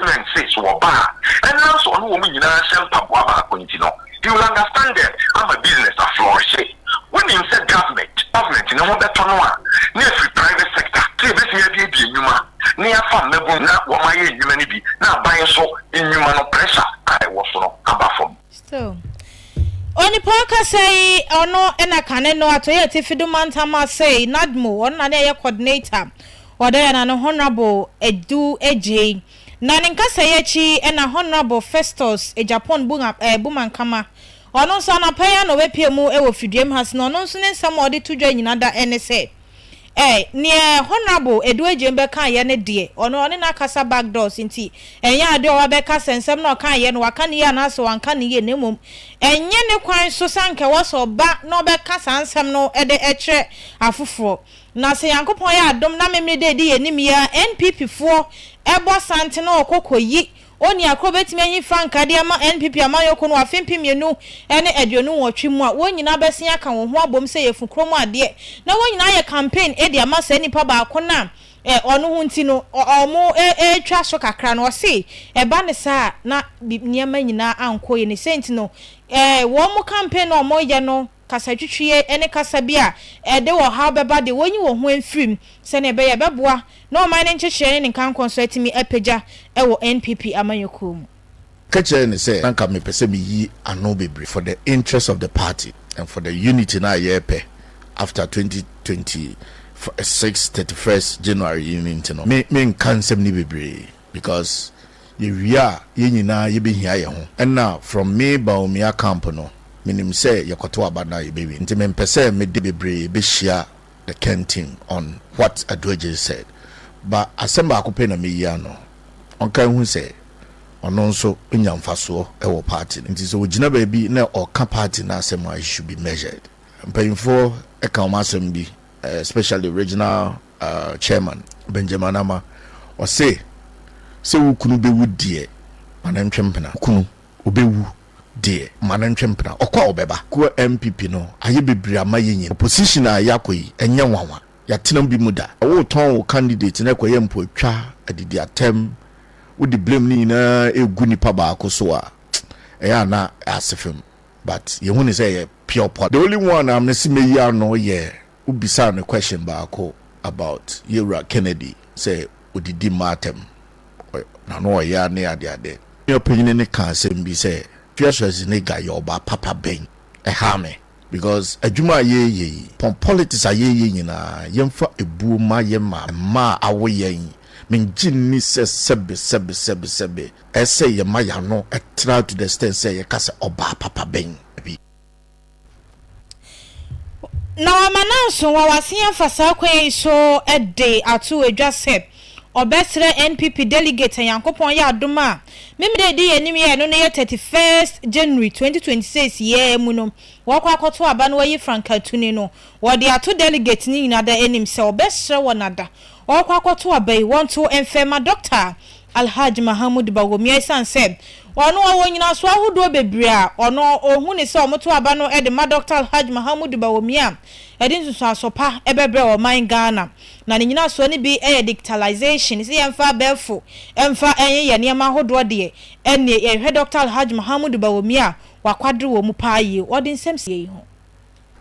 President se so ɔba a, ɛnam sɛ ɔne wɔn nyinaa hyɛ mpaboa baako nti no, he will understand them ama business aflourishe. Wonim sɛ government government ne ho bɛtɔ no a, na ɛfiri private sector sɛ yɛbɛtumi abiebie nnwuma na yɛafa mmabun na wɔn ayɛ nnwuma no bi na aban nso nnwuma no pressure a ɛwɔ so no aba fam. Still. Onipa ɔkasa yi, ɔno ɛna kane no atɔyɛ atifi do mantam ase NADMO, ɔno na ne ɛyɛ coordinator ɔda yɛ na ne Honourable Adu Agyei. Na ne nkasa yi akyi ɛna Honourable Festus Agyapong Bumankama, ɔno nso anapa yi na ɔbɛpie mu ɛwɔ fiduam ha se na ɔno nso ne nsɛm a ɔde to dwa nyina da ɛne sɛ neɛ Honourable Adu Agyei bɛka yɛ ne deɛ, ɔno ɔne n'akasa back doors, nti ɛnyɛ adeɛ a wabɛka sɛ nsɛm na ɔka yɛ no waka ne yie anaasɛ wanka ne yie, na mmom ɛnyɛ ne kwan so sanka ɛwɔ sɛ ɔba na ɔbɛka saa nsɛm no ɛde ɛkyerɛ afoforɔ. Na sɛ Nyankopɔn yɛ adom na mmemmere de edi yɛn anim yi a NPP foɔ ɛbɔ sante na ɔkɔkɔ yi oni akoro bɛtumi ayi frankaa de ama NPP amanyɔkuo no afe 2028 mu a, wɔn nyinaa bɛsen aka wɔn ho abom sɛ yɛfu kurom adeɛ na wɔn nyinaa yɛ campaign de ama saa nipa baako na ɔno ho nti no ɔmo ɛtwa so kakra no. Ɔse ɛba ne saa na nneɛma nyinaa ankɔ yɛ ne sɛ nti no wɔn mo campaign na ɔmo yɛ no kasa twitwie ne kasa bi a ɛde wɔ ha bɛba de wɔnyi wɔn ho mfirim sɛnea ɛbɛyɛ ɛbɛboa na ɔman ne nkyekyerɛ ne ne nkankɔ nso atumi apagya ɛwɔ NPP amanyɔkuo mu. Ka kyerɛ ne sɛ nanka mepɛ sɛ meyi ano bebree for the interest of the party and for the unity na yɛrepɛ after 2026 31st January yi no nti no, me menka nsɛm no bebree because yɛwie a, yɛn nyinaa yɛbɛhia yɛn ho. Ɛna from me Bawumia camp no, menim sɛ yɛkɔto aba no a, yɛbɛwi, nti mempɛ sɛ mede bebree bɛhyia the Ken team on what Adu Agyei said. But asɛm baako pɛ na meyi ano, ɔnka hu sɛ ɔno nso nya mfasoɔ wɔ party no, nti sɛ ogyina baabi na ɔka party no asɛm a, it should be measured. Mpanyinfoɔ ɛka wɔn asɛm bi, especially regional chairman Benjamin Ama, ɔse sɛ wo kunu bɛwu deɛ, ma ne ntwe mpena. Kunu obɛwu deɛ, ma ne ntwe mpena, ɔkɔ a ɔbɛba. Kuo NPP no ayɛ bebree ama yɛ nyina. Opposition a yɛakɔ yi, ɛnyɛ nwanwa, yɛatena bi mu da. Wotɔn wo candidate na ɛkɔyɛ mpoatwa adidi atɛm, wode blame no nyinaa ɛgu nipa baako so a, ɛyɛ ana ase fam, but yɛhu ne sɛ ɛyɛ pure pot. The only one a mesi meyi ano yɛ wobisa no question baako about yɛwura Kennedy sɛ odidi mma atɛm na no ɔyɛ ne adeade. Ne ɔpanyini ne ka asɛm bi sɛ Afia Schwarzenegger yɛ ɔbaa papa bɛn. Ɛha me because adwuma a yɛyɛ yi pɔn, politics a yɛyɛ nyinaa, yɛmfa ebuo ma yɛ ma mmaa a awo yɛn. Mengye nni sɛ sɛbe sɛbe sɛbe sɛbe ɛsɛ yɛma yɛano ɛtra to the extent sɛ yɛka sɛ ɔbaa papa bɛn bi. Na wama nanso wɔ wase afa saa kwan yi so de ato adwa sɛ ɔbɛsrɛ NPP delegate a Nyankopɔn yɛ adom a memede di yɛn anim yɛ no yɛ 31st January 2026 yɛ mu no, wɔkɔ akɔto aba no wɔyi frankatuni no, wɔde ato delegate no nyinaa da anim sɛ ɔbɛsrɛ wɔn nada wɔkɔ akɔto aba yi, wɔnto mfɛma Dr. Alhaji Mahamud Bawumia, ɛsiane sɛ ɔno ɔwɔ nyinaso ahodoɔ bebree a ɔno ɔhu ne sɛ ɔmoto aba no de ma Dr. Alhaji Mahamud Bawumia a, ɛde nsusuaso pa ɛbɛbrɛ ɔman Ghana. Na ne nyinasoɔ no bi yɛ digitalization, sɛ yɛmfa abɛɛfo ɛmfa ɛnyɛ yɛ nneɛma ahodoɔ deɛ, ɛne yɛhwɛ Dr. Alhaji Mahamud Bawumia a wakwadere wɔ mu paa yie. Wɔde nsɛm sie yi ho.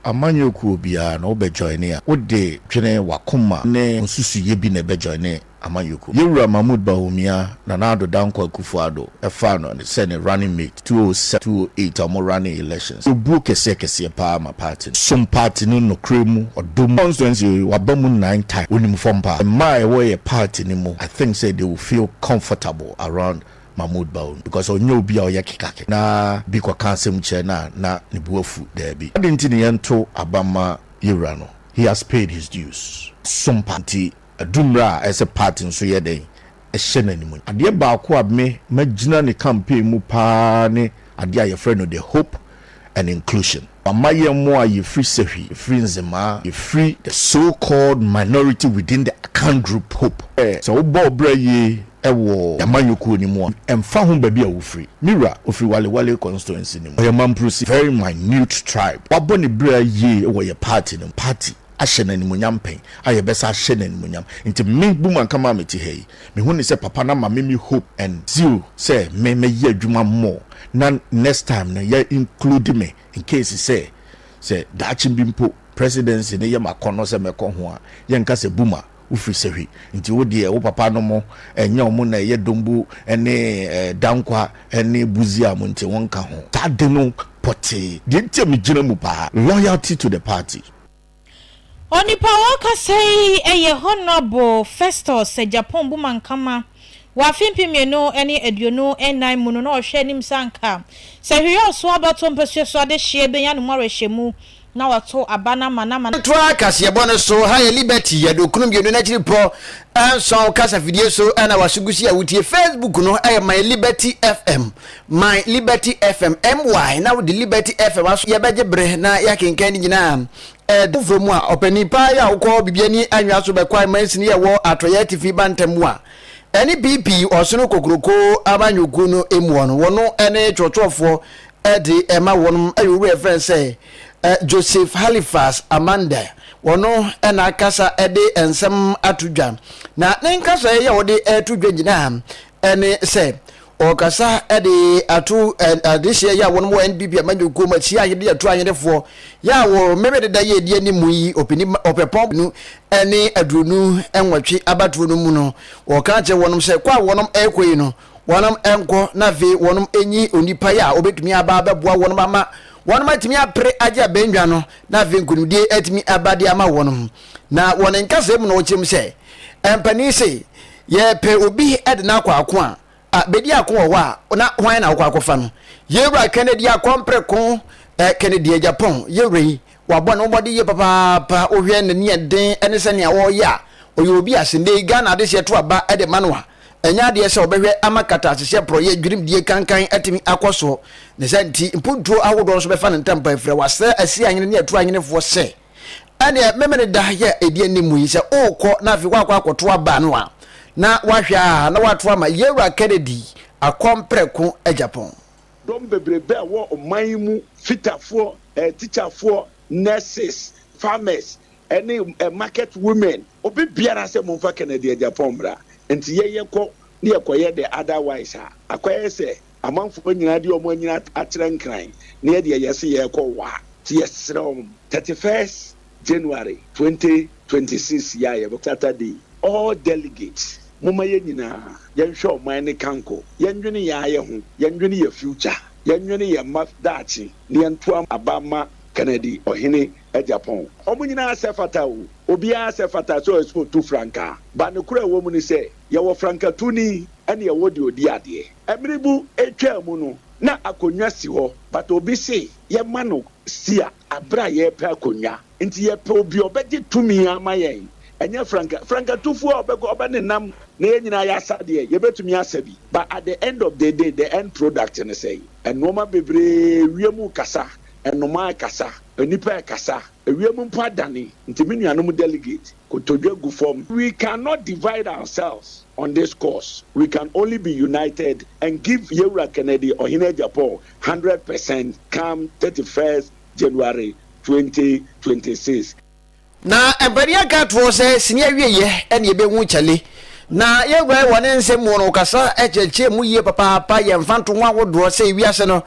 Amanyɔkuo biara na wobɛjoin a, wode dwene wakoma ne nsusuyɛ bi na ɛbɛjoin amanyɔkuo. Yɛwura Mahmood Bawumia, Nana Addo Dankwa Akufo Addo ɛfa no sɛ ne running mate 207 208 a ɔmo running elections. Obuo kɛseɛ kɛseɛ paa ma party no, som party no nokorɛ mu, ɔdɔ mu. Constituency waba mu nine times, onim fam paa. Mmaa a ɛwɔ yɛ party no mu, I think say they will feel comfortable around Mahmood Bawumia because ɔnyɛ obi a ɔyɛ kekake na bi kɔka asɛm kyerɛ na na ne bu afu. Daabi, ade nti ne yɛnto aba ma yɛwura no. He has paid his dues som pa, nti adummerɛ a ɛsɛ party nso yɛ dɛn ɛhyɛ n'anim. Adeɛ baako a me magyina ne campaign mu paa ne adeɛ a yɛfrɛ no the hope and inclusion. Wama yɛn mo a yɛfiri Sɛhwi, yɛfiri Nzemaa, yɛfiri the so called minority within the Akan group hope. Sɛ wobɔ ɔbrɛ yie ɛwɔ amanyɔkuo no mu a, ɛmfa ho baabi a wofiri. Mira ofiri Walewale constituency no mu, ɔyɛ Mamprosi, very minute tribe. Wabɔ ne berɛ yie wɔ yɛ party no mu, party. ahyɛ no animuonyam pɛn a yɛbɛsa ahyɛ no animuonyam. Nti me Bumankama a mete ha yi, mehu ne sɛ papa no ama me me hope and zeal sɛ me mɛyɛ adwuma more na next time no yɛ include me in case sɛ sɛ daakye bi mpo presidency no yɛ m'akɔnnɔ sɛ mɛkɔ ho a, yɛnka sɛ Buma wofiri Sahwi nti wo deɛ wo papa no mo ɛnyɛ ɔmo na ɛyɛ Dombo ne Dankwa ne Busia mo nti wonka ho. Saa ade no pɔtee deɛ nti a megyina mu paa, loyalty to the party. Onipa a ɔrekasa yi yɛ Honourable Festus Agyapong Bumankama. Wɔ afe 2024 mu no, na ɔhwɛ anim sɛ anka sɛ Hwireɔso abatoɔ mpasua so adehyeɛ bɛnya ne mu awerɛhyɛmu na wato aba no ama no ama no. Toa kaseɛbɔ no so, Ha yɛ Liberty 92 n'akyiripɔ nson kasafidie so na waso gu si a wotie. Facebook no yɛ My Liberty FM, My Liberty FM, MY, na wode Liberty FM aso. Yɛbɛgye bere na yɛakenkan ne nyinaa. Ɛda foforɔ mu a, ɔpanin paa yi a wokɔ Bibiani anwea so bɛkwae mansini a ɛwɔ Atɔeɛ Atifi Mantam mu a ɛne PP Ɔsono Kokroko amanyɔkuo no muɔ no, wɔno ne twerɛtwerɛfoɔ de ma wɔnom yɛ owura yɛfrɛ no sɛ Joseph Halifax Amanda. Wɔno na akasa de nsɛm ato dwa. Na ne nkasa yi a wɔde reto dwa nyinaa ne sɛ Ɔrekasa de ato adehyeɛ yi a wɔnom wɔ NPP amanyɔkuo mu akyia ahene de ato ahenefoɔ yɛ a wɔ mmere deda yi a ɛdi anim yi ɔpɛni ɔpɛpɔn nu ne 28 abatoɔ no mu no wɔka akyerɛ wɔnom sɛ kɔ a wɔnom ɛrekɔ yi no wɔnom nkɔ na afei wɔnom nyi onipa yi a ɔbɛtumi aba abɛboa wɔnom ama wɔnom atumi apere agye abɛndwa no na afei nkonimdie atumi aba de ama wɔnom. Na wɔ ne nkasɛɛ mu na ɔkyerɛ mu sɛ mpanin se yɛpɛ obi de no akɔ ako a A, bedi ako wɔ hɔ a, na hwan na wokɔ akɔfa no? Yewura Kennedy Akɔmpreko, eh, Kennedy Agyapong, yewura yi, wabɔ ne ho mmɔden yie papaapa, wohwɛ n'ani yɛ den ne sɛnea ɔreyɛ a, ɔyɛ obi a sɛ nnɛ yi Ghana adehyeɛ to aba de ma no a, ɛnyɛ adeɛ sɛ ɔbɛhwɛ ama katasehyɛ porɔeɛ dwirimdie kankan atumi akɔ soɔ. Ne saa nti, mpuntuo ahodoɔ nso bɛfa ne ntampa afira. Wasrɛ Asiahene ne Atuahenefoɔ sɛ, Ɛnneɛ Memeneda yɛ a ɛdi anim yi, sɛ worekɔ na afei woakɔ akɔto aba no a, na woahwɛ a na woato ama Yɛwura Kennedy akɔ mprɛko agyapong. Dɔm bebrebe a ɛwɔ ɔman yi mu, fitafoɔ, tikyafoɔ, nurses, farmers ne market women, obi biara sɛ momfa Kennedy Agyapong mmra. Nti yɛ yɛkɔ ne yɛkɔyɛ the otherwise a, akɔyɛ sɛ amanfoɔ nyinaa de wɔn anyini akyerɛ Nkran na yɛ deɛ yɛse yɛrekɔ waa. Nti yɛsrɛ wɔn, 31st January 2026 yi a yɛbɛkɔ Saturday, all delegates, momma yɛn nyinaa yɛnhwɛ ɔman no kanko, yɛndwene yɛn ara yɛn ho, yɛndwene yɛn future, yɛndwene yɛn mma daakye na yɛnto aba mma Kennedy Ɔhene Agyapong. Wɔn nyinaa sɛ fata o, obiara sɛ fata sɛ ɔyɛ sɛ ɔtu frankaa, but nokorɛ a ɛwɔ mu ne sɛ, yɛwɔ frankatuni ɛne yɛwɔ deɛ ɔdi adeɛ. Mmere bu twaa mu no, na akonnwa si hɔ, but obi se yɛma no sia bere a yɛrepɛ akonnwa. Nti yɛpɛ obi a ɔbɛgye tumi ama yɛn, ɛnyɛ franka. Frankatufoɔ a ɔbɛkɔ ɔbɛnenam na yɛn nyinaa yɛasa deɛ, yɛbɛtumi asa bi, but at the end of the day, the end product ne sɛn? Nnoɔma bebree, wiem rekasa, nnomaa rekasa, nnipa rekasa, ewiem mpo adane. Nti me nuanom delegate, kotodwe gu fam. We cannot divide ourselves on this course, we can only be united and give Yewura Kennedy Ohene Agyapong 100% come 31st January 2026. Na mpanin aka atoɔ sɛ sini awieɛ ɛne yɛbɛhu kyale. Na yɛwura wɔ ne nsɛm mu no ɔkasa kyerɛkyerɛ mu yie papaapa yɛ mfantoho ahodoɔ sɛ wiase no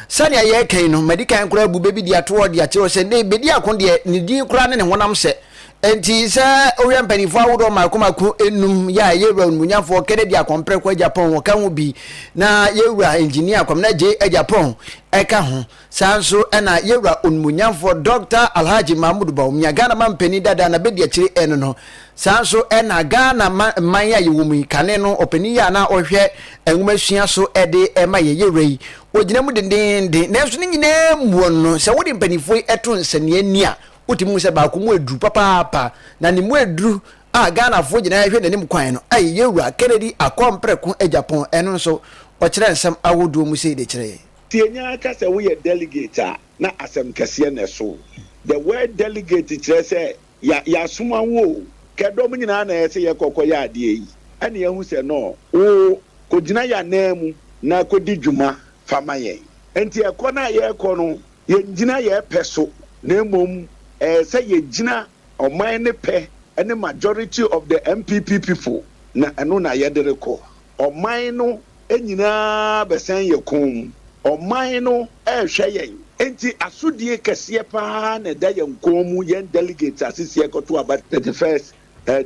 sɛnea yɛreka yi no madi kan koraa bu bɛ bi de atoɔ de akyerɛ sɛ ne bɛdi ako deɛ ne din koraa ne ne honam sɛ Enti sɛ wohwɛ mpanimfoɔ ahodoɔ mmaako mmaako enum yɛ a yɛwura onimuonyamfoɔ Kennedy Akɔmprɛko Agyapong ɔka ho bi na yɛwura Engineer Kwamina Adjei Agyapong ɛka ho. Saa nso ɛna yɛwura onimuonyamfoɔ Dr. Alhaji Mahmood Bawumia Ghana mampanin dada na bɛdi akyire ɛno no. Saa nso ɛna Ghana man a yɛwɔ mu yi kane no ɔpanin yi a na ɔhwɛ nwomasua so ɛde ɛma yɛ yɛwura yi ɔgyina mu dendeenden nanso ne nyinaa muo no sɛ wode mpanimfoɔ yi ɛto nsɛnea ni a Wotumi hu sɛ baako mu aduru papaapa, na ne mu aduru a Ghanafoɔ nyinaa hwɛ n'anim kwan no yɛ Yɛwura Kennedy Akɔmprɛko Agyapong, ɛno nso ɔkyerɛ nsɛm ahodoɔ mu sei de kyerɛ yɛn. Sɛ yɛnya ka sɛ woyɛ delegate a, na asɛm kɛseɛ na ɛso wo. The word delegate kyerɛ sɛ ya yɛasoma wo o. Kɛ dɔm nyinaa na ɛyɛ sɛ yɛkɔ kɔyɛ adeɛ yi, ɛna yɛahu sɛ no, wo kɔgyina yɛn ananmu na kɔdi dwuma fa ma yɛn. Nti ɛkɔ no a yɛrekɔ no, Yɛngyina yɛn pɛ so, na mmom ɛyɛ sɛ yɛgyina ɔman no pɛ ne majority of the NPP people na ɛno na yɛde rekɔ. Ɔman no nyinaa bɛsɛn yɛn kɔn mu. Ɔman no rehwɛ yɛn. Enti asodie kɛseɛ pa ara na ɛda yɛn kɔn mu, yɛn delegates a sisi yɛrekɔto aba 31st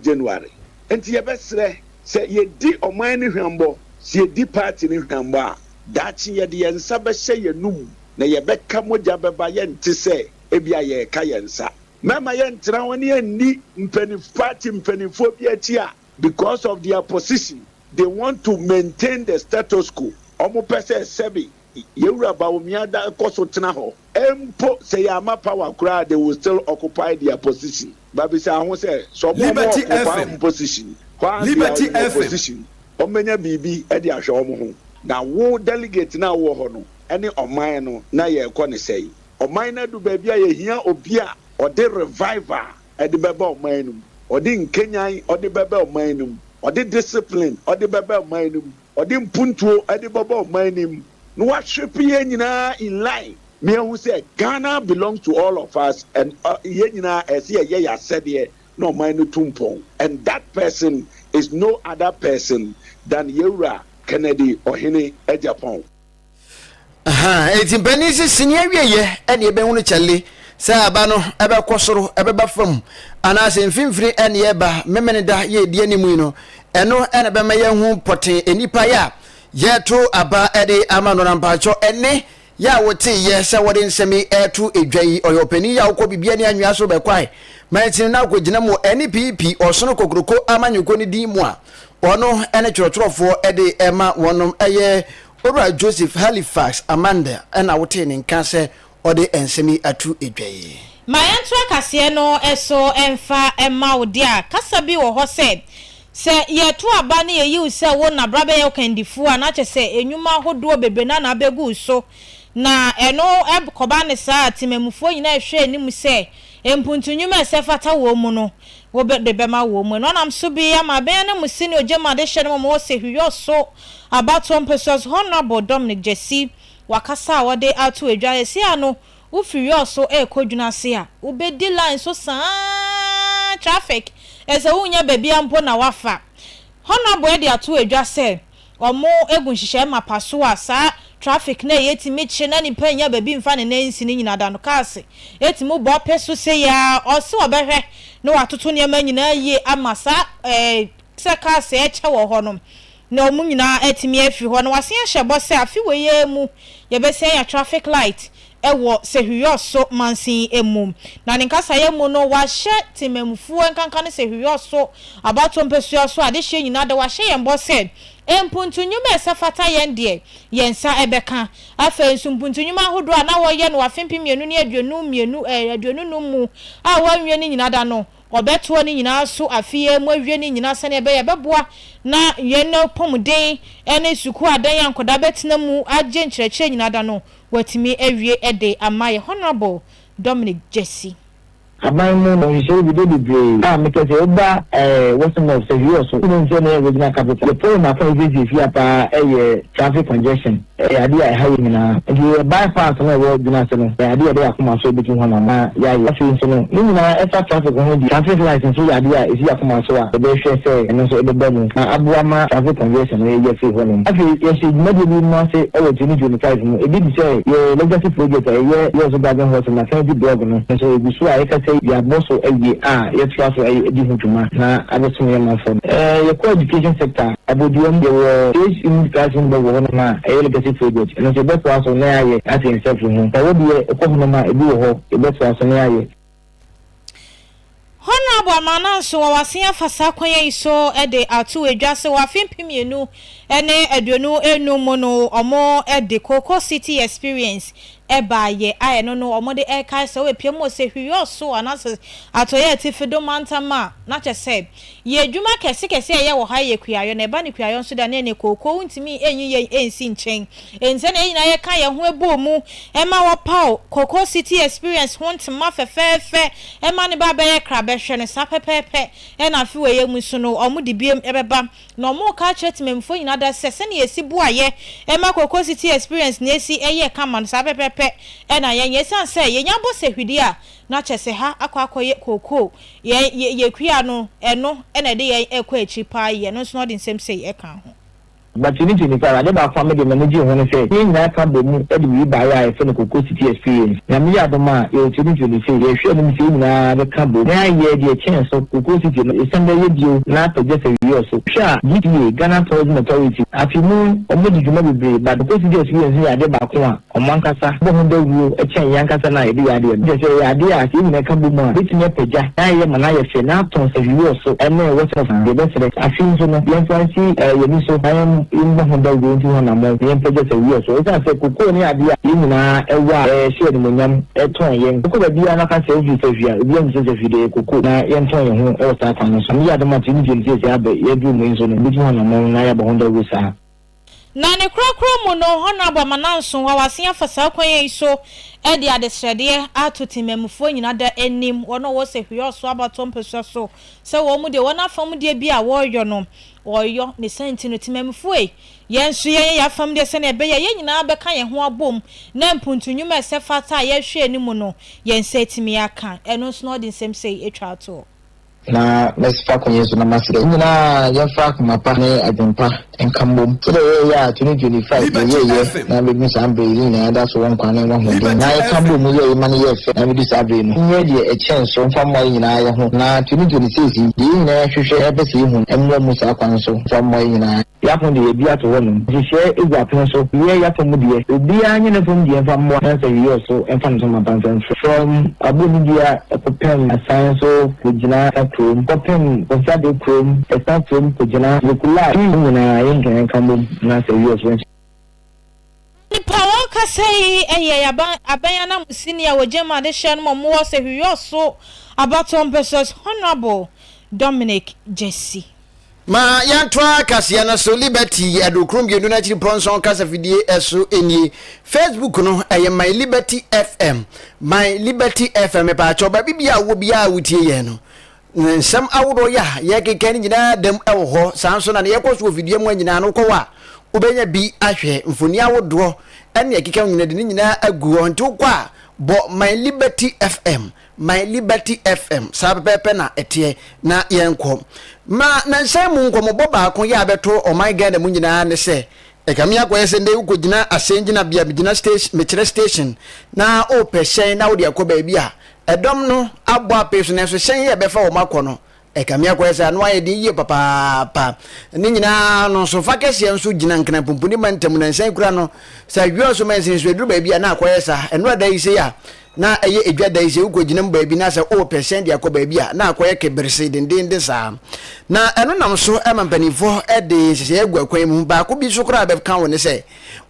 January. Enti yɛbɛsrɛ sɛ yɛdi ɔman no hwammɔ, sɛ yɛdi party no hwammɔ a, daakye yɛde yɛn nsa bɛhyɛ yɛn anum na yɛbɛka mogya bɛba, yɛnte sɛ ebia yɛreka yɛn nsa. Mɛma yɛntena hɔ ne yɛnni mpaninf party mpaninfoɔ bi akyi a because of their position they want to maintain the status quo, wɔn pɛ sɛ sɛbe Yɛwura Bawumia da kɔ so tena hɔ mpo sɛ yɛama power koraa they will still occupy their position. But bisa ho sɛ sɛ wɔn a wɔn Liberty occupy FM. wɔn position while they are Liberty in FM. opposition wɔn bɛnya biribi de ahwɛ wɔn ho na wo delegate no a wowɔ hɔ no ne ɔman no na yɛrekɔ no sɛn? Ɔman no adu baabi a yɛhia obi a ɔde revival de bɛba ɔman no mu, ɔde nkanyan ɔde bɛba ɔman no mu, ɔde discipline ɔde bɛba ɔman no mu, ɔde mpuntuo de bɛba ɔman no mu, na wahwepe yɛn nyinaa in line na yɛahu sɛ Ghana belongs to all of us and yɛn nyinaa ɛsɛ yɛyɛ yɛn asɛdeɛ na ɔman no tu mpɔn and that person is no other person than Yɛwura Kennedy Ohene Agyapong. Ahaa, enti mpanin se sini awieɛ ɛne ɛbɛhunu kyɛle sɛ aba no ɛbɛkɔ soro, ɛbɛba fam, anaasɛ mfimfini ɛne ɛba Memeneda yɛ ɛdi anim yi no, ɛno ɛna ɛbɛma yɛahu pɔtee nnipa yɛ a yɛto aba ɛde ama no. Na mpakyɛ ɛne yɛ a woteeɛ sɛ wɔde nsɛm yi ɛreto edwa yi, ɔyɛ ɔpanin yi a wokɔ biribi ne anwea so bɛkwae mansin na akɔgyina mu wɔ NPP ɔsono kokroko amanyɔkuo no din mu a ɔno ɛne twerɛtwerɛfoɔ ɛde ɛma wɔnom ɛyɛ Owura Joseph Halifax Amanda na wotee ne nka sɛ ɔde nsɛm yi ato dwa yi. Ma yɛnto akaseɛ no so mfa mma wo deɛ a, kasa bi wɔ hɔ sɛ, sɛ yɛto aba na yɛyi wo sɛ wo na bra bɛyɛ wo kandifoɔ a, na kyerɛ sɛ nnwuma ahodoɔ bebree no ara na abɛgu wo so. Na ɛno kɔba no saa a, temanmufoɔ nyinaa rehwɛ anim sɛ mpuntu nnwuma a ɛsɛ fata wɔn mu no, Wo bɛ de bɛma wɔ mu. Ɛno anam so bi ama abɛn ananmusi ne ogya mu adehyɛ no ma wɔwɔ Sehwi so abatoɔ mpɛsoa so Honourable Dominic Gyasi wakasa a wɔde ato adwa seesei a no wo firi Yɔɔ so rekɔ dwuna ase a wo bɛ di line so saa traffic ɛsɛ wo nnya baabi a mpo na wafa Honourable de ato adwa sɛ Wɔagu nhyehyɛe mapa so a saa traffic no a yetumi kye na nipa nnya baabi mfa ne nan nsi no nyinaa da no. Cars etumi bɔ pɛ so sei ara. Ɔse ɔbɛhwɛ na watoto nneɛma nyinaa yie ama saa eh, sɛ cars ɛkyɛ wɔ hɔ no na wɔn nyinaa atumi afiri hɔ. Na wasan ahyɛ bɔ sɛ afe wei ara mu yɛbɛsan anya traffic light wɔ Sehwiɔso mansin mu. Na ne nkasaeɛ mu no, wahyɛ temanmufoɔ nkanka ne Sehwiɔso abatoɔ mpasua so adehyeɛ nyinaa da wahyɛ yɛn bɔ sɛ, mpuntu nnwuma a ɛsɛ fata yɛn deɛ, yɛn nsa bɛka. Afei nso mpuntu nnwuma ahodoɔ a na wɔyɛ no afe 2022, 25 mu a wɔanwie ne nyinaa da no, wɔbɛtoa ne nyinaa so afe yi ara mu awie ne nyinaa sɛdeɛ ɛbɛyɛ a ɛbɛboa na yɛn apɔmuden ne sukuu adan a nkwadaa bɛtena mu agye nkyerɛkyerɛ nyinaa da no, Watumi awie de ama yɛ Honourable Dominic Gyasi. Aban mu no nhyehyɛe bi dɛ bebree a mekɛ sɛ woba ɛɛ Western North sɛ hwii ɔso wonim sɛ ne regional capital yɛ problem baako a yɛsiesie fie ha paa ɛyɛ traffic congestion ɛyɛ adeɛ a ɛha yɛ nyinaa nti yɛ by pass no a ɛwɔ dwena ase no ɛyɛ adeɛ a ɛda yɛ akoma so yɛbɛtu ho anamɔ na yɛayɛ afei nso no ne nyinaa ɛfa traffic ho deɛ traffic light nso yɛ adeɛ a ɛsi yɛ akoma so a yɛbɛhwɛ sɛ ɛno nso ɛbɛba mu na aboa ma traffic congestion no yɛyi afiri hɔnom. Afei yɛhyɛ dwumadie bi mu ase wɔ 2025 mu, ebi te sɛ yɛ legacy project a ɛyɛ Yɛso Garden Hut Maternity Blog no nso ɛgu so a yɛkasa yi yɛabɔ so awie a yɛtoa so di ho dwuma na abɛsom yɛn manfoɔ no. Yɛkɔ education sector a, Aboduam yɛwɔ Six unit classroom block wɔ hɔnom a ɛyɛ legacy project, ɛno nso yɛbɛtoa so na yɛayɛ ate yɛn nsa afiri ho. Sɛ wo deɛ wokɔ hɔnom a ebi wɔ hɔ yɛbɛtoa so na yɛayɛ. Honourable Amananso wɔ wasen afa saa kwan yi so de ato dwa sɛ wɔ afe 2025 mu no wɔn de Cocoa City Experience baayɛ a ɛno no wɔn de ɛrekae sɛ wɔapia mu wɔ Sehwi so anaasɛ Atɔeɛ Atifi do mantam a na kyɛ sɛ Yɛ adwuma kɛse kɛse a yɛyɛ wɔ ha yɛ kuayɔ, na ɛba no kuayɔ nso de a na ɛne kookoo wontumi nyi yɛn nsi nkyɛn. Enti sɛnea yɛn nyinaa yɛka yɛn ho bɔɔ mu ma wɔpaw Cocoa City Experience ho ntoma fɛfɛɛfɛ ma no ba bɛyɛ krabɛhwɛ no, saa pɛpɛɛpɛ na afe wei mu nso no wɔde biom bɛba. Na wɔreka akyerɛ temammufoɔ nyinaa. nyinaa da sɛ sɛnea yɛsi boayɛ ma Cocoa City Experience na esi yɛ kama no saa pɛpɛɛpɛ na yɛnyɛ. Esiane sɛ yɛnya bɔ sɛ hwidie a na kyerɛ sɛ ha akɔ akɔyɛ kookoo, yɛn yɛ kua no ɛno na ɛde yɛn rekɔ akyiri paa yie. Ɛno nso na ɔde nsɛm sei ka ho. But 2025, ade baako a me deɛ m'ani gyee ho ne sɛ, yɛn nyinaa ka bɔ mu de biribi baeɛ a yɛfrɛ no Cocoa City Experience. Nyame yɛ adom a, yɛwɔ 2026, yɛhwɛ anim sɛ yɛn nyinaa bɛka bom na yɛayɛ deɛ ɛkyɛn so, Cocoa City no, yɛsan bɛyɛ bio na apagya sɛ wieɛ so. Hwɛ a, GTA, Ghana Tourism Authority, afe mu wɔdi dwuma bebree but Cocoa City Experience no yɛ adeɛ baako a, Wɔn ankasa bɔ ho dawuro kyɛn yɛn ankasa no a yɛde yɛ adeɛ no. Kyerɛ sɛ, ɛyɛ adeɛ a sɛ yɛn nyinaa ka bom a, ɛbɛtumi apagya na ayɛ ma no ayɛ fɛ na atɔn sɛ hwee wɔ so ne Western of Yɛbɛsrɛ, afe yi nso no, yɛmfa nsi yɛn ani so na yɛmmɔ ho dawuro ntu ho anammɔn na yɛmpagya sɛ hwee wɔ so. Ɛsiane sɛ kokoo ne adeɛ a yɛn nyinaa wɔ a ɛhyɛ animuonyam tɔn yɛn. Wokɔ baabiara na ka sɛ wofiri Sahwi a, obiara nim sɛ Sahwi deɛ ɛyɛ kokoo na yɛntɔn yɛn ho wɔ saa kwan no so. Nyame yɛ adom a 2026 abɛ yɛaduru mu yi nso no, yɛbɛtu ho anammɔn na yɛabɔ ho dawuro saa. Na ne korakora mu no, Honourable Amananson Wawase afa saa kwan yi so de adesrɛdeɛ ato temanmufoɔ nyina da anim, wɔn a wɔwɔ Sehwi-Ɔso abatoɔ mpasua so, sɛ wɔn deɛ wɔn afam deɛ bi a wɔreyɔ no, wɔreyɔ. Ne saa nti no, temanmufoɔ ei, yɛn nso yɛnyɛ yɛn afam deɛ sɛdeɛ ɛbɛyɛ a yɛn nyinaa bɛka yɛn ho abom na mpuntu nnwuma a ɛsɛ fata a yɛrehwɛ anim no, yɛn nsa atumi aka. Ɛno nso na ɔde nsɛm sei atwa atoɔ. Na mɛfa kwan yi so na masrɛ yɛn nyinaa yɛmfa akoma pa ne adwen pa nka mbom sɛdeɛ yɛyɛeɛ a 2025 yɛyɛeɛ na abɛduru saa berɛ yi yɛn nyinaa yɛda so wɔ nkwa ne wɔ ahoɔden na yɛka bɔɔ mu yɛeɛ ma no yɛɛ fɛ na abɛdu saa berɛ yi no nyɛ deɛ ɛkyɛn so mfa mmoa yɛn nyinaa yɛ ho na 2026 yi deɛ yɛn nyinaa hwehwɛ na yɛpɛ sɛ yɛhu no mmoa mu saa kwan so mfa mmoa yɛn nyinaa. Yɛapon deɛ yɛbi ato hɔ nom. Nhyehyɛɛ egu apon so. Yɛ yɛafa mu deɛ. Obiara nyɛ ne fam deɛ mfa mmoa na sɛ yeyɛ ɔso mfa ne ntoma pa mfa mfiri. From Abonidua kɔpem Asan so kɔgyina Ɛsa kurom kɔpem Kɔsiade kurom Ɛsa kurom kɔgyina Yekulaa ne nyinaa yɛn nyinaa nka mmom na sɛ yeyɛ ɔso nhyɛ. Nipa a wɔrekasa yi yɛ aban aban ananmusini a wɔgyina mu adehyeɛ no ma wɔwɔ Sehwi-Wiawso abatoɔ mpɛsoa so, Honourable Dominic Gyasi. Ma yɛntoa kaseɛ no so, Liberty aduokron mmienu no akyiri pɔnsɔn kasafidie so nie. Facebook no ɛyɛ My Liberty FM, My Liberty FM. Mepaakyɛw baabi biara a wowɔ biara a wotie yɛn no, nsɛm ahodoɔ yɛ a yɛkeka no nyinaa dam wɔ hɔ. Saa nso na ne yɛkɔ so wɔ fidua mu a nyinaa no wokɔ hɔ a wobɛnya bi ahwɛ mfoni ahodoɔ ɛne ɛkeka nyinaa de ne nyinaa agu hɔ. Nti wokɔ a bɔ My Liberty FM My Liberty FM, saa pɛpɛɛpɛ na ɛteɛ, na yɛnkɔ. Ma nansan mu nkɔmmɔbɔ baako yɛ a bɛto ɔman Ghana mu nyinaa ne sɛ, ɛkame akɔyɛ sɛ ndɛ wokɔgyina asɛn gyinabea, megyina station, mekyerɛ station, na wopɛ hyɛn na wode akɔ baabi a, ɛdɔm no abɔ apee so nanso hyɛn yɛ bɛfa wɔn akɔ no, Ɛkame akɔyɛ sɛ ano ayɛ den yie papaapa. Ne nyinaa no, so fa kɛseɛ nso gyina Nkran-Pumpuni mantam nnansa yi koraa no, sɛ Adwoa so mansini so ɛduru baabi a na akɔyɛ saa. Ɛnora da yi sei a na ɛyɛ edwa da yi sei, wokɔgyina mu baabi na sɛ worepɛ hyɛn de akɔ baabi a na akɔyɛ keberese dendeenden saa. Na ɛno nam so ma mpanimfoɔ de nhyehyɛeɛ agu akwan mu. Baako bi nso koraa a bɛka wo ne sɛ,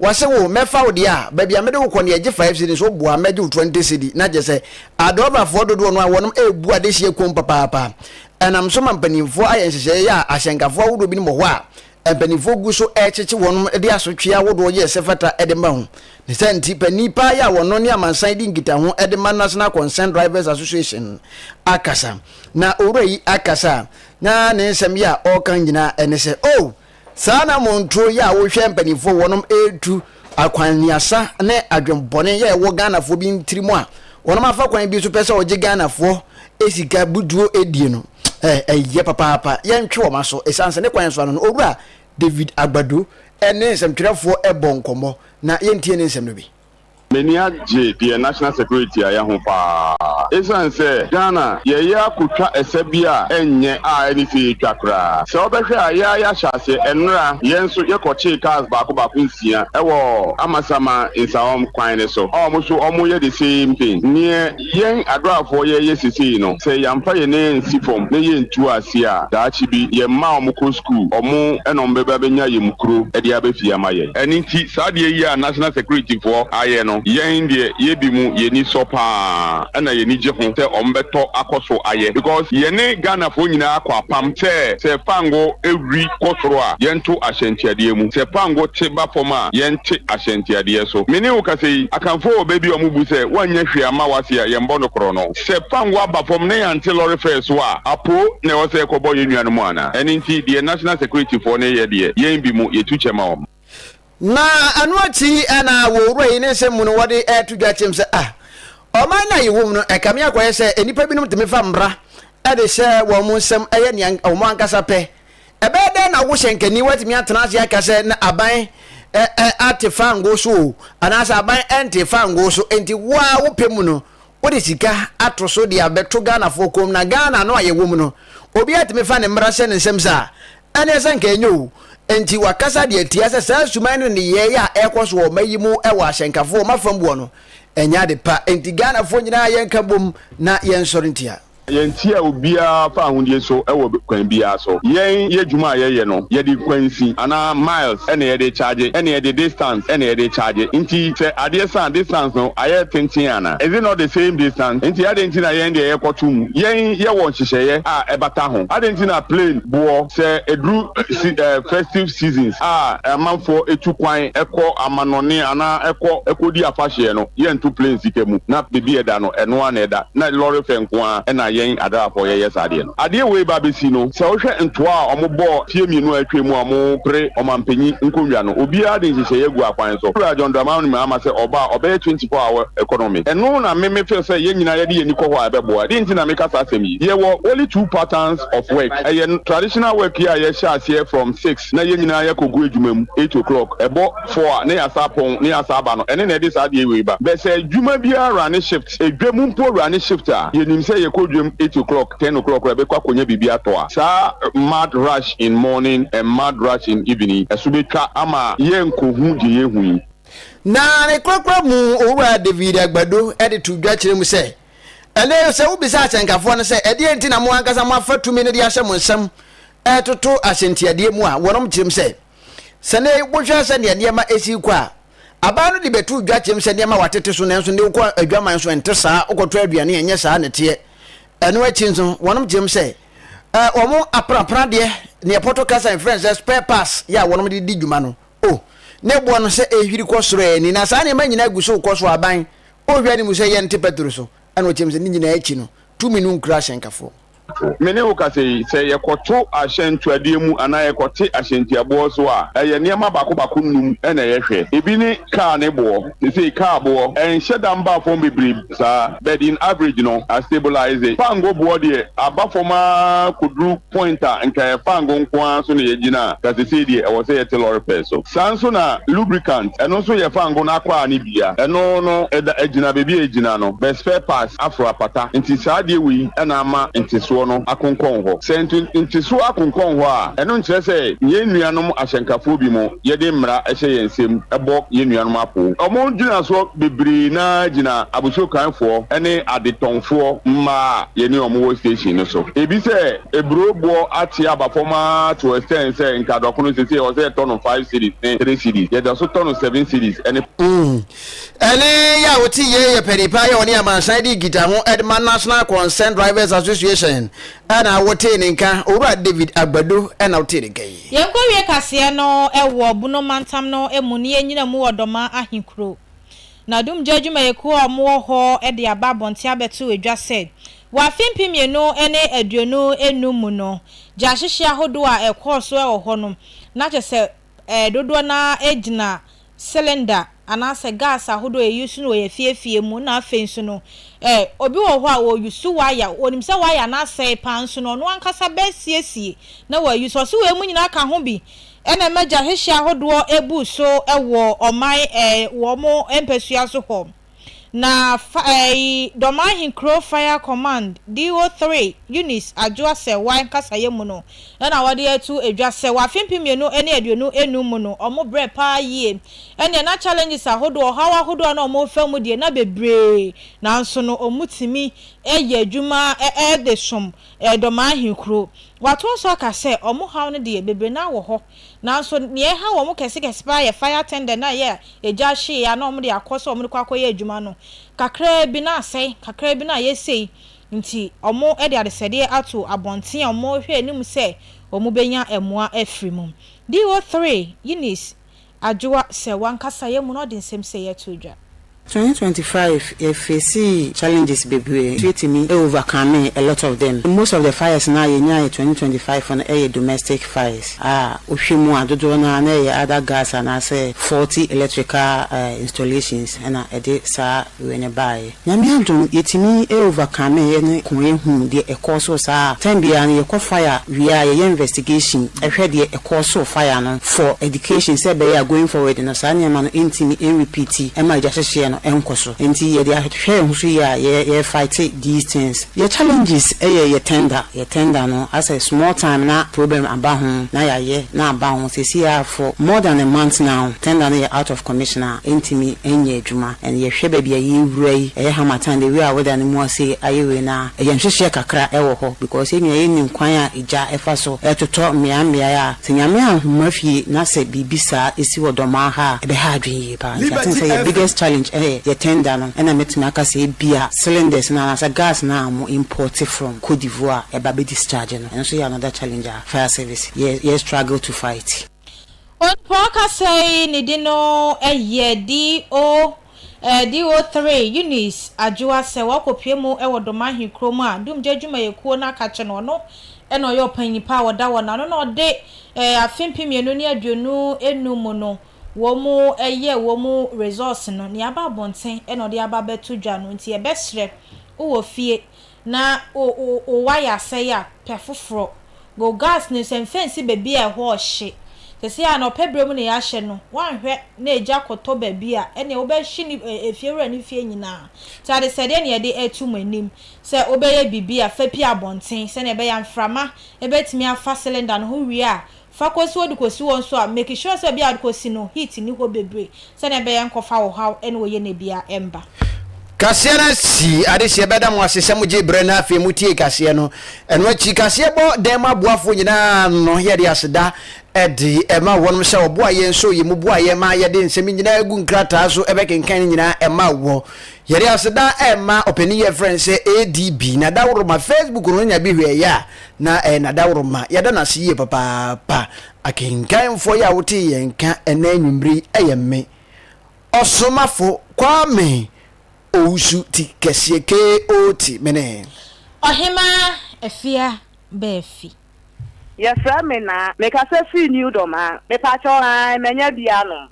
Wɔse wo, mɛfa wo deɛ a, baabi a mede wo kɔ no yɛgye five cedi nso woboa a mɛgye wo 20 cedi. Na kyerɛ sɛ adrɔbafoɔ dodoɔ no a wɔnom ɛrebu adehyeɛ komm papaapa. Ɛnam so ma mpanimfoɔ ayɛ nhyehyɛeɛ a ahyɛnkafoɔ ahodoɔ binom wɔ hɔ a mpanimfoɔ gu so rekyekye wɔnom de asotweɛ ahodoɔ yɛ sɛ fata de ma ho. Ne saa nti, panin paa yi a wɔno ne amansan di nkitaho de ma National Concerned Drivers Association akasa. Na owura yi akasa a, na ne nsɛm yi a ɔreka nyinaa ne sɛ, Oh! Saa anamontuo yi a wohwɛ mpaninfoɔ wɔnom retu akwannuasa ne adwenbɔne yɛ ɛwɔ Ghanafoɔ bi ntiri mu a wɔnom afa kwan bi so pɛ sɛ wɔgye Ghanafoɔ sika buduo die no ɛyɛ papaapa yɛntwe wɔn aso ɛsiane sɛ ne kwan so ano no Owura David Agbado ne nsɛmtwerɛfoɔ bɔ nkɔmmɔ na yɛntie ne nsɛm no bi. M'ani agye deɛ national security ayɛ ho paa. Esiane sɛ Ghana yɛyɛ akotwa ɛsɛ bi a ɛnyɛ a ɛne sɛ yɛtwa koraa. Sɛ wobɛhwɛ a yɛa yɛahyɛ aseɛ ɛnora yɛn nso yɛkɔkyee cars baako baako nsia ɛwɔ Amasaman Nsawam kwan no so a wɔn nso wɔyɛ the same thing. Neɛ Yɛn Adorafoɔ yɛyɛ sesei no, sɛ yɛamfa yɛn nan ansi fam na yɛntu aseɛ a, daakye bi, yɛn mma a wɔkɔ sukuu, wɔn na wɔbɛba abɛnya yɛn mu kuro de aba fie ama yɛn. Ɛno nti, saa adeɛ yi a National Security foɔ ayɛ no, yɛn deɛ, yɛbi mu, yɛn ani sɔ pa ara, ɛna yɛn ani gye. gye ho sɛ wɔn bɛtɔ akɔ so ayɛ because yɛne Ghanafoɔ nyinaa akɔ apam sɛ sɛ fango wiri kɔ soro a yɛnto ahyɛntiadeɛ mu, sɛ fango te ba fam a yɛnte ahyɛntiadeɛ so. Me ne wo kasa yi, Akanfoɔ wɔ bɛ bi a wɔn bu sɛ woannya hwee amma w'ase a yɛnbɔ no korɔno. Sɛ fango aba fam na yɛante lɔre fare so a, apoo na ɛwɔ sɛ yɛkɔbɔ yɛn nuanom anaa? Ɛno nti deɛ National Security foɔ no yɛ deɛ yɛn bi mo yɛtu kyɛ ma wɔn. Na ɛno akyi na wɔ owura yi ne nsɛm mu no wɔde reto dwa kyerɛ mu sɛ ah, ɔman no a yɛwɔ mu no ɛkame akɔyɛ sɛ nnipa binom tumi fa mmara de hyɛ wɔn nsam yɛ nea wɔn ankasa pɛ. Ɛbɛyɛ dɛn na wo hyɛnkani woatumi atena ase aka sɛ na aban ate fangoo so o anaasɛ aban ɛnte fangoo so enti wo a wopɛ mu no wode sika ato so de abɛto Ghanafoɔ kɔn mu na Ghana no a yɛwɔ mu no obiara tumi fa ne mmara hyɛ ne nsam saa ɛneɛ sɛ nka ɛnyɛ o. Enti wakasa de atia sɛ saa suban ne nneyɛɛ a ɛrekɔ so wɔ ɔma yi mu wɔ ahyɛnkafoɔ ɔma fam boɔ no ɛnyɛ ade pa. Enti Ghanafoɔ nyinaa yɛnka bom na yɛnsɔre ntia. Yɛntia obiara fa ahodie so wɔ kwan biara so. Yɛn yɛ dwuma a yɛyɛ no, yɛde kwansin anaa miles na yɛde charge, ɛna yɛde distance na yɛde charge. Nti sɛ adeɛ sa a, distance no ayɛ tenten anaa? Is it not the same distance? Nti adɛn nti na yɛn deɛ yɛkɔto mu? Yɛn yɛwɔ nhyehyɛeɛ a ɛbata ho. Adɛn nti na plane boɔ sɛ ɛduru si eh, festive seasons a amanfoɔ tu kwan kɔ amanɔne anaa ɛkɔ ɛkɔdi afahyeɛ no, yɛnto plane sika mu na baabi a ɛda no ɛno ara na ɛda na lɔre fɛ nko ara na yɛn adraafoɔ yɛyɛ saa adeɛ no. Adeɛ wei ba bɛsi no, sɛ wohwɛ ntoa a wɔbɔɔ mfeɛ mmienu a atwa mu a wɔrepere ɔmanpanyin nkonnwa no, obiara de nhyehyɛeɛ agu akwan so. Owura John Dramani Mahama sɛ ɔba a ɔbɛyɛ 24 hour economy. Ɛno na me me feel sɛ yɛn nyinaa yɛde yɛn ani kɔ hɔ a ɛbɛboa. Deɛ nti na meka saa asɛm yi, yɛwɔ only two patterns of work. Ɛyɛ traditional work yi a yɛhyɛ aseɛ from six na yɛn nyinaa yɛkɔgu adwuma mu eight o'clock, ɛbɔ four a na yɛasa apɔn na yɛasa aba no, ɛno na ɛde saa adeɛ wei ba. But sɛ adwuma biara runne shift, edwa mu mpo runne shift a, yɛnim sɛ yɛkɔ dwam 8 o'clock, 10 o'clock koraa yɛbɛkɔ akɔnya biribi atɔ a, saa mad rush in morning and mad rush in evening yi, ɛso bɛtwa ama yɛnkɔhu deɛ yɛhu yi. Na ne korakora mu Owura David Agbado de too dwa kyerɛ mu sɛ, Ɛnnɛ yi sɛ wobisa ahyɛnkafoɔ no sɛ ɛdeɛn nti na mo ankasa moafa tumi no de ahyɛ mo nsam retoto ahyɛntiadeɛ mu a, wɔnom kyerɛ mu sɛ, Sɛ nnɛ yi wohwɛ sɛdeɛ nneɛma si rekɔ a, aban no de bɛto dwa kyerɛ mu sɛ nneɛma wɔatete so nanso nnɛ wokɔ adwaman so ɛnte saa, wokɔtɔ aduane a ɛnyɛ saa na ɛteɛ. Ɛno akyi nso wɔnom kyerɛ mu sɛ wɔn aprapra deɛ, neɛ pɔtɔ kasa mfrɛ no sɛ spare parts yɛ a wɔnom de di dwuma no, O, ne boɔ no sɛ ɛrehwiri kɔ soro ɛ ni, na saa nneɛma nyinaa gu so rekɔ so aban o, hwɛ ne mu sɛ yɛnte Petro so, ɛna ɔkyerɛ mu sɛ ne nyinaa akyi no, tumi no nkura ahyɛnkafoɔ. Me ne wo kasa yi, sɛ yɛkɔto ahyɛntuadeɛ mu anaa yɛkɔte ahyɛntiaboɔ so a, ɛyɛ nneɛma baako baako nnum na yɛhwɛ. Ebi ne kaa ne boɔ. Seesei kaa boɔ ɛnhyɛ da mbaa fam bebree saa, but in average no, astabilise. Fango boɔ deɛ, aba fam ara kɔduru point a nka ɛyɛ fango nko ara so na yɛgyina a, nka seesei deɛ ɛwɔ sɛ yɛte lɔre fare so. Saa nso na lubricant, ɛno nso yɛ fango no akwaa no bi a, ɛno no ɛda ɛgyina baabi a ɛgyina no, but spare parts aforo apata. Nti saa adeɛ wei na ama ntesoɔ no akonkɔn hɔ. Sɛ ntesoɔ akonkɔn hɔ a, ɛno nkyerɛ sɛ yɛn nuanom ahyɛnkafoɔ bi mo yɛde mmara hyɛ yɛn nsam bɔ yɛn nuanom apoo. Wɔn gyinasoɔ bebree no ara gyina abosuokanfoɔ ne adetɔnfoɔ mmaa a yɛne wɔn wɔ station no so. Ebi sɛ aburoo boɔ ate aba fam ara to extent sɛ nka dɔkono seesei ɛwɔ sɛ yɛtɔ no 5 cedis ne 3 cedis, yɛda so tɔ no 7 cedis ne. Ɛne yɛ a wote yei yɛ panin paa yɛ ɔne amansan di nkitaho de ma National Concerned Drivers Association ɛna wotee ne nka, Owura David Agbado ɛna wotee ne nka yi. Yɛnkɔwie kaseɛ no wɔ Bono mantam no mu na yɛnnyina mu wɔ Dɔma ahenkuro. Na Dumgya adwumayɛkuo a wɔwɔ hɔ de aba abɔnten abɛto dwa sɛ, wɔ afe 2025 mu no, gyahyehye ahodoɔ a ɛkɔɔ so wɔ hɔ no, na kyerɛ sɛ dodoɔ no ara gyina cylinder anaasɛ gas ahodoɔ a yɛuse no wɔ yɛn afie afie mu na afei nso no eh, obi wɔ hɔ a ɔuse wire, ɔnim sɛ wire no asɛe paa nso no ɔno ankasa bɛsiesie na wause. Ɔse wei mu nyinaa ka ho bi ɛna ɛma gya hyehye ahodoɔ bu so wɔ ɔman eh, wɔn mpasua so hɔ. Na fa ɛyi Dɔm Ahenkuro Fire Command DO3 Eunice Adwoa Serwaa nkasayɛ mu no na wɔde ato dwa sɛ wɔ afe 2025 mu no wɔn brɛ paa yie ɛneɛ na challenges ahodoɔ ɔhaw ahodoɔ a na wɔn refa mu deɛ na bebree nanso no wɔn tumi yɛ adwuma de som Dɔm Ahenkuro. Watoa so aka sɛ wɔn haw no deɛ, bebree no ara wɔ hɔ, nanso nea ɛha wɔn kɛsekɛse paa yɛ fire tender no a ɛyɛ a egya hye a na wɔde akɔ sɛ wɔde kɔ akɔyɛ adwuma no. Kakraa bi na asɛe, kakraa bi na ayɛ sei nti wɔde adesrɛdeɛ ato abɔnten a wɔrehwɛ anim sɛ wɔbɛnya mmoa afiri mu. DO3 Eunice Adwoa sɛ wankasa yɛ mu na ɔde nsɛm sei ato dwa. 2025 yɛ facee challenges bebree nso yɛtumi overcome a lot of them. Most of the fires no a yɛnyaeɛ 2025 no yɛ domestic fires a wohwɛ mu a dodoɔ no ara na ɛyɛ either gas anaasɛ faulty electrical installations na ɛde saa wei no baeɛ. Nyame adom yɛtumi overcome ne ko yɛhuu deɛ ɛkɔɔ so saa a time biara no yɛkɔ fire wie a yɛyɛ investigation hwɛ deɛ ɛkɔɔ so fire no for education sɛ ɛbɛyɛ a going forward no saa nneɛma no ntumi nrepeat ɛma gya hyehyeɛ no nkɔ so nti yɛde ahwɛ yɛn ho so yie a yɛ yɛ fight these things. Yɛ challenges yɛ yɛ tender yɛ tender no asɛ small time na problem aba ho na yɛayɛ na aba ho seesei ara for more than a month now tender no yɛ out of commission a ɛntumi nyɛ adwuma and yɛhwɛ baabi a yɛrewura yi ɛyɛ harmattan the way a weather no mu ase ayɛ wei no a ɛyɛ nhwehyeɛ kakra ɛwɔ hɔ because yɛn nyinaa yɛnnim kwan a egya ɛfa so ɛtotɔ mmea mmeaeɛ a sɛ Nyame anhoma fie na sɛ biribi saa ɛsi wɔ Dɔmaa ha a ɛbɛha adwene yie paa nti I think sɛ yɛ biggest challenge ɛyɛ yɛ tender no ɛna mɛtumi aka sɛ ebia cylinders no anaasɛ gas no a wɔn import from Cote d'Ivoire ɛba bɛ discharge no ɛno nso yɛ another challenge a fire service yɛ yɛ struggle to fight. Onipa a ɔkasa yi ne din no yɛ DO DO3 Eunice Adwoa sɛ wakɔpue mu wɔ Domahe kurom a Dumgya adwumayɛkuo no aka kyɛ no ɔno na ɔyɛ ɔpanyin pa a ɔda wɔn ano na ɔde afe 2025 mu no wɔn yɛ wɔn results no nea aba abɔnten na ɔde aba abɛto dwa no nti yɛbɛsrɛ wowɔ fie na wo wo wo wire asɛe a, pɛ foforɔ. Go gas no sɛ mfa nsi baabi a ɛhɔ rehye. Seesei a anɔpa berɛ mu na yɛahyɛ no, woanhwɛ na egya kɔtɔ baabi a, ɛnneɛ wobɛhye ne efiewura no fie nyinaa. Nti adesɛdeɛ na yɛde reto mo anim sɛ wobɛyɛ biribi a, fa pue abɔnten sɛdeɛ ɛbɛyɛ a mframa bɛtumi afa cylinder no ho wie a, Fa kosi hɔ de kosi hɔ nso a, make sure sɛ baabi a wode kosi no, heat nni hɔ bebree sɛnea ɛbɛyɛ nkɔfa wo haw ne wo yɛnɛ biara mba. Kaseɛ no asi, adehyeɛ bɛda mo ase sɛ mogyee berɛ na afei motiee kaseɛ no. Ɛno akyi, kaseɛ bɔ dan mu aboafoɔ nyinaa no, yɛde aseda de ma wɔnom sɛ wɔboa yɛn so yɛ mu boa yɛn ma yɛde nsɛm nyinaa gu nkrataa so bɛkenkan ne nyinaa ma wɔ. Yɛde aseda ma ɔpanin yɛfrɛ no sɛ ADB, Nadaworoma, Facebook no nya bi hwɛeɛ a, Na ɛyɛ n'adaworoma. Yɛda no ase yie papaapa. Akenkanfoɔ yi a wotee yɛn nka ɛnnɛ anwummere yi yɛ me, Ɔsomafo Kwame Owusu Ti Kɛseɛ, KOT, me ne. Ɔhemaa Afia Baafi. Yɛfrɛ me Naa. Mekasa firi New Dormaa. Mepakyɛw ae manya bi anom.